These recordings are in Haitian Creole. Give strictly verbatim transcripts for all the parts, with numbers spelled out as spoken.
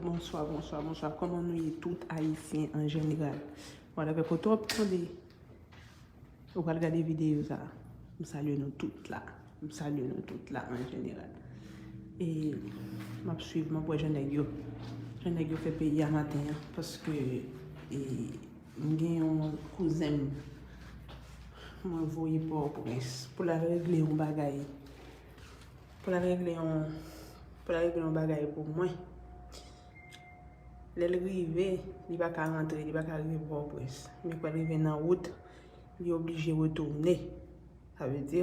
Bonswa, bonswa, bonswa. Kòman nou ye tout Ayisyen an jeneral? Bon, dapre kote w ap tande, ou pral gade videyo sa a. M salye nou tout la. M salye nou tout la an jeneral. E m ap swiv, m ap wè jan nèg yo, jan nèg yo fè peyi a maten an. Paske e, m gen yon kouzen m, mwen voye Pòtoprens pou l al regle yon bagay. Pou l al regle yon, pou l al regle yon bagay pou mwen. Lè l rive, li pa ka rantre, li pa ka rive Pòtoprens. Men kwa l rive nan wout, li oblije retounen. Sa vle di,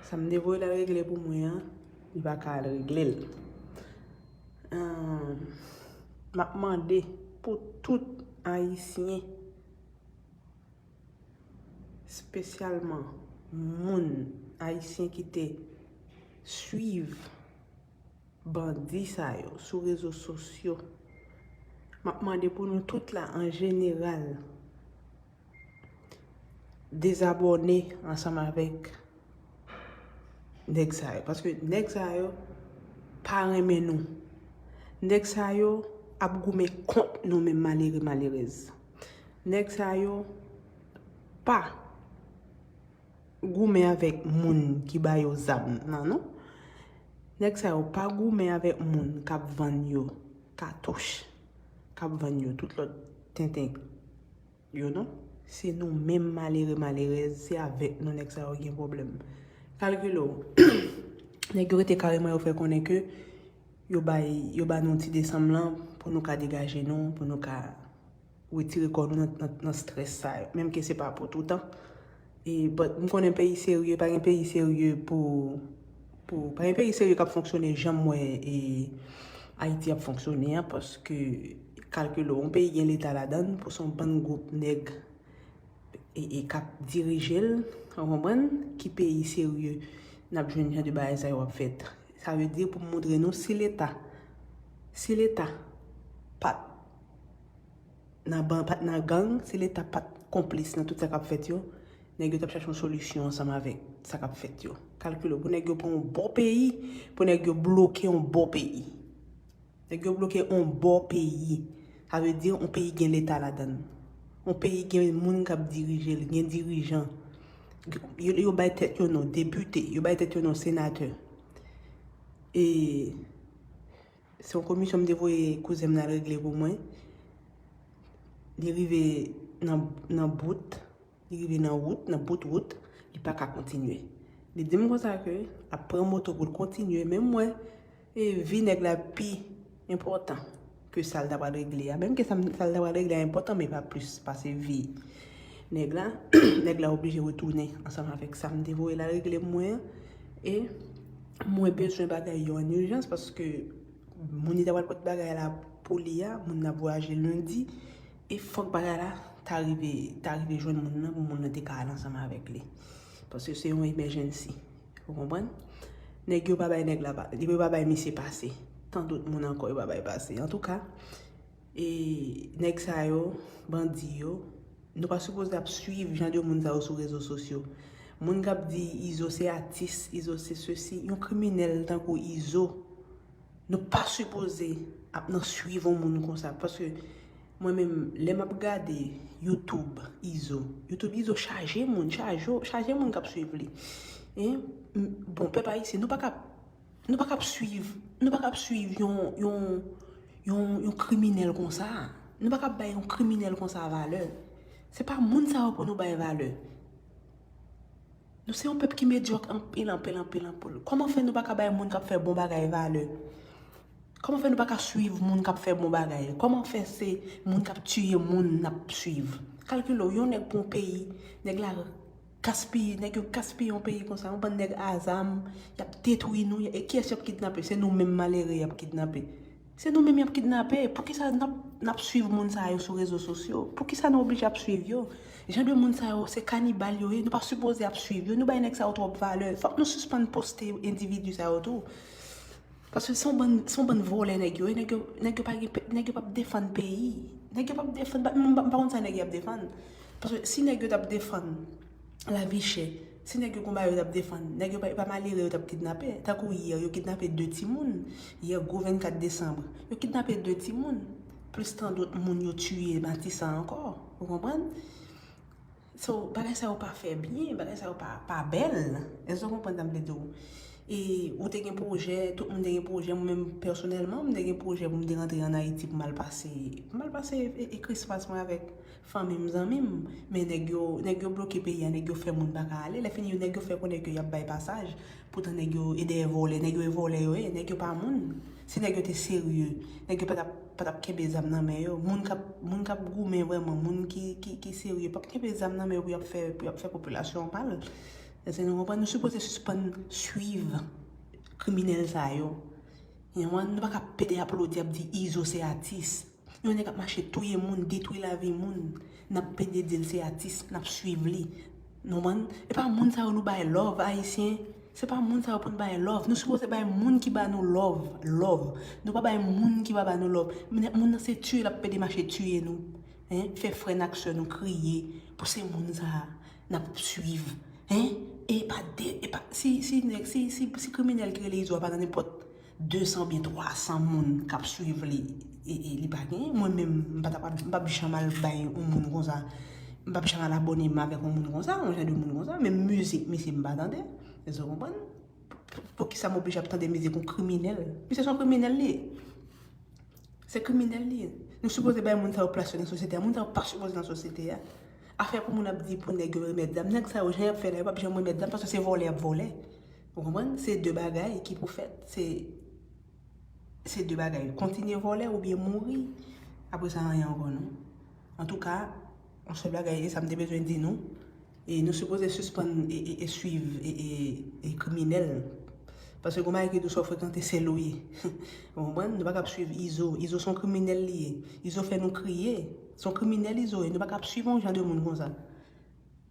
sa m te voye l al regle pou mwen an, li pa ka al regle l. Ahn, m ap mande pou tout Ayisyen, espesyalman moun Ayisyen ki te swiv bandi sa yo sou rezo sosyo, m ap mande pou nou tout la an jeneral dezabòne ansanm avèk nèg sa yo. Paske nèg sa yo pa renmen nou. Nèg sa yo ap goumen kont nou menm malere, malerèz. Nèg sa yo pa goumen avèk moun ki ba yo zam nan, non. Nèg sa yo pa goumen avèk moun k ap vann yo katouch, k ap vann yo tout lòt tenten yo, non. Se nou menm malere, malerèz, se avèk nou nèg sa yo gen pwoblèm. Kalkile w, nèg yo rete kareman, yo fè konnen ke yo bay, yo ba nou ti desanm lan pou nou ka degaje nou, pou nou ka retire kò nou nan, nan, nan strès sa yo, menm ke se pa pou toutan. E, but, m konnen peyi serye, pa gen peyi serye pou, pou, pa gen peyi serye k ap fonksyone jan m wè e Ayiti ap fonksyone an, paske kalkile w, yon peyi gen leta ladan l, pou se yon bann gwoup nèg e, e k ap dirije l, ou konprann, ki peyi serye n ap jwenn jan de bagay sa yo ap fèt. Sa vle di pou m montre nou si leta, si leta pa t nan ban, pa t nan gang, si leta pa t konplis nan tout sa k ap fèt yo, nèg yo t ap chache yon solisyon ansanm avèk sa k ap fèt yo. Kalkile pou nèg yo pran yon bò peyi, pou nèg yo bloke yon bò peyi. Nèg yo bloke yon bò peyi. Sa vle di yon peyi gen leta ladan l. Yon peyi gen moun k ap dirije l, gen dirijan. Yo, yo bay tèt yo non depite, yo bay tèt yo non senatè. E se yon komisyon m te voye kouzen m nan regle pou mwen. Li rive nan, nan bout, li rive nan wout, nan bout wout, li pa ka kontinye. Li di m konsa ke l ap pran moto pou l kontinye, men m wè e vi nèg la pi enpòtan ke sa l ta pral regle a. Menm ke sa m, sa l ta pral regle a enpòtan, men pa plis pase vi nèg la. Nèg la oblije retounen ansanm avèk sa m te voye l al regle pou mwen an. E mwen bezwen bagay yo an ijans paske moun li ta pral pote bagay la pou li a, moun nan ap vwayaje lendi. E fòk bagay la ta rive, ta rive jwenn moun nan pou moun nan te ka al ansanm avèk li. Paske se yon emergency. Ou konprann? Nèg yo pa bay nèg la, pa- yo pa bay misye pase. Tan dòt moun ankò, yo pa bay pase. Antouka, e nèg sa yo, bandi yo, nou pa sipoze ap swiv jan de moun sa yo sou rezo sosyo. Moun k ap di Izo se atis, Izo se sesi, yon kriminèl tankou Izo, nou pa sipoze ap nan swiv yon moun konsa. Paske mwen menm, lè m ap gade YouTube Izo, YouTube Izo chaje moun, chaje, chaje moun k ap swiv li. E, m- bon, pèp ayisyen, nou pa ka, nou pa ka ap swiv, nou pa ka ap swiv yon, yon, yon, yon kriminèl konsa. Nou pa ka ap bay yon kriminèl konsa valè. Se pa moun sa yo pou nou bay valè. Nou se yon pèp ki medyòk anpil, anpil, anpil, anpil. Kòman fè nou pa ka bay moun k ap fè bon bagay valè? Kòman fè nou pa ka swiv moun k ap fè bon bagay? Kòman fè se moun k ap tiye moun n ap swiv? Kalkile w, yon nèg pou yon peyi, nèg la gaspiye, nèg yo gaspiye yon peyi konsa, yon bann nèg a zam, y ap detwi nou, e kiyès y ap kidnape? Se nou menm malere y ap kidnape. Se nou menm y ap kidnape. Poukisa n ap, n ap swiv moun sa yo sou rezo sosyo? Poukisa nou oblije ap swiv yo? Jan de moun sa yo, se kanibal yo ye, nou pa sipoze ap swiv yo. Nou bay nèg sa yo twòp valè. Fòk nou sispann poste endividi sa yo tou. Paske se yon bann, se yon bann vòlè nèg yo ye. Nèg yo, nèg yo pa gen pe- nèg yo p ap defann peyi. Nèg yo p ap defann, m pa, m pa konn sa nèg yo ap defann. Paske si nèg yo t ap defann lavi chè, Si nèg yo gon bagay yo t ap defann, nèg yo pa, pa malere yo t ap kidnape. Tankou yè, yo kidnape de timoun. Yè, gwo vennkat desanm, yo kidnape de timoun. Plis tan dòt moun yo tiye Matisan ankò. Ou konprann? So, bagay sa yo pa fè byen, bagay sa yo pa, pa bèl. Èske w konprann sa m vle di w? E ou te gen pwojè, tout moun te gen pwojè, mwen menm pèsonèlman, mwen te gen pwojè pou m te rantre ann Ayiti pou m al pase, pou m al pase e, e Krismas mwen avèk fanmi m, zanmi m. Men nèg yo, nèg yo bloke peyi a, nèg yo fè moun pa ka ale. Lè fini, nèg yo fè konnen ke y ap bay pasaj. Poutan nèg yo e dèyè vòlè, nèg yo e vòlè yo ye, nèg yo pa moun. Si nèg yo te serye, nèg yo pa t ap, pa t ap kenbe zam nan men yo. Moun k ap, moun k ap goumen vrèman, moun ki, ki, ki serye, p ap kenbe zam nan men yo pou y ap fè, pou y ap fè popilasyon an mal. Èske nou konprann? Nou sipoze sispann swiv kriminèl sa yo. Yon moun, nou pa ka pede aplodi ap di Izo se atis. Yon nèg ap mache touye moun, detwi lavi moun. N ap pede di l se atis, n ap swiv li. Nou konprann? E pa moun sa yo nou bay love, Ayisyen. Se pa moun sa yo pou n bay love. Nou sipoze bay moun ki ba nou love, love. Nou pa bay moun ki pa ba nou love. Men moun nan se tiye l ap pede mache tiye nou. Hein? Fè frè n ak sè nou kriye pou se moun sa a n ap swiv. Hein? E pa de, e pa, si, si, si, si, si kriminèl ki rele Izo a pa nan nenpòt de san oubyen twa san moun k ap swiv li, e, e li pa genyen. Mwen menm, m pa t ap, m p ap janm al bay yon moun konsa. M p ap janm al abòne m avèk yon moun konsa, yon jan de moun konsa. Menm mizik misye m pa tande. Èske w konprann? Poukisa m oblije ap tande mizik yon kriminèl? Misye se yon kriminèl li ye. Se kriminèl li ye. Nou sipoze bay moun sa yo plas yo nan sosyete a. Moun sa yo pa sipoze nan sosyete a. Afè pou moun ap di pou nèg yo remèt zam. Nèg sa yo, jan y ap fè la, yo p ap janm remèt zam paske se vòlè y ap vòlè. Ou konprann? Se de bagay ki pou fèt. Se, se de bagay. Kontinye vòlè oubyen mouri. Apre sa, anyen ankò non. Antouka, yon sèl bagay, e sa m te bezwen di nou. E nou sipoze sispann e, e, e swiv e, e, e kriminèl. Paske gon bagay ki di w sa w frekante sèl ou ye. Ou konprann? Nou pa ka ap swiv Izo. Izo se yon kriminèl li ye. Izo fè nou kriye. Se yon kriminèl Izo ye. Nou pa ka ap swiv yon jan de moun konsa.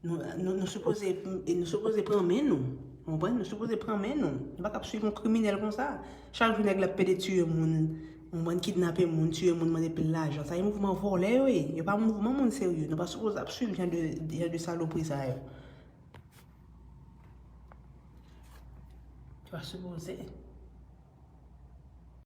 Nou, nou, nou sipoze, e nou sipoze pran men nou. Ou konprann? Nou sipoze pran men nou. Nou pa ka ap swiv yon kriminèl konsa. Chak jou nèg la ap pede tiye moun. Ou konprann? Kidnape moun, tiye moun, mande pil lajan. Sa e mouvman vòlè yo ye. Yo pa mouvman moun serye. Nou pa sipoze ap swiv jan de, jan de salopri sa yo. Yo pa sipoze.